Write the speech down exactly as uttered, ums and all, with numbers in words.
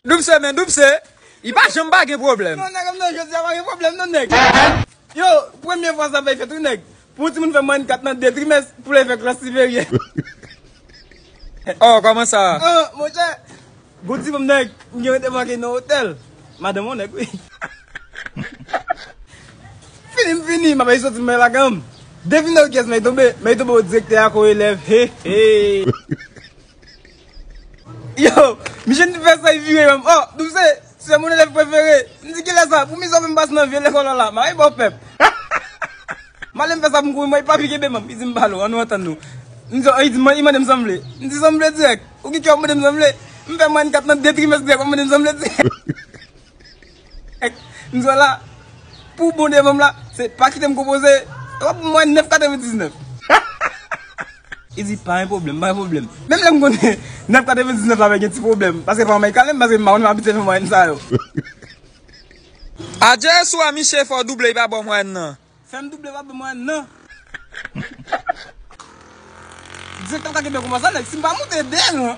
Doub se men doub se, li pa janm pa gen pwoblèm. Non, nèg, m nan jodi a pa gen pwoblèm, non, nèg. Yo, premye fwa sa bay fèt, wi, nèg. Pou yon timoun fè mwayèn kat nan de trimès, pou l fè klas siperyè. Oh, kòman sa? Ah, monchè, gon ti fanm, nèg, m gen debake nan otèl. Madanm yon nèg, wi. Fini, m fini, m ap soti, m bay lagan m. Devine nan kyès mwen tonbe, mwen tonbe o direktè a ko elèv. He, he. Yo, misye n fè sa, li vire menm. Oh, doub se, se mon elèv prefere. M di, kilè sa? Pou mizè w fè m pase nan vye lekòl la, la. Mari bò pèp. M ale m fè sa pou m kouri, mwen, li pa vle kenbe menm. Li di m pale w, ann nou antann nou. M di, li di, li mande m sanble. M di, sanble dirèk. Ou gen kè w ap mande m sanble? M fè mwayèn kat nan de trimès dirèk, w ap mande m sanble dirèk. M di w la, pou bon devan m la, se pa kite m konpoze, w ap mwen nèf katrevendiznèf. Li di, pa gen pwoblèm, pa gen pwoblèm. Menm lè m konnen nèf katrevendiznèf la va gen ti pwoblèm, paske pa anmay kale m, paske m pa konn m abitye fè mwayèn sa yo. Adje sou a, miche fò double, li pa ba w mwayèn nan. Fè m double, pa ban mwen nan. Direktè ta kenbe kòmanse, nèg, si m pa moute de ran.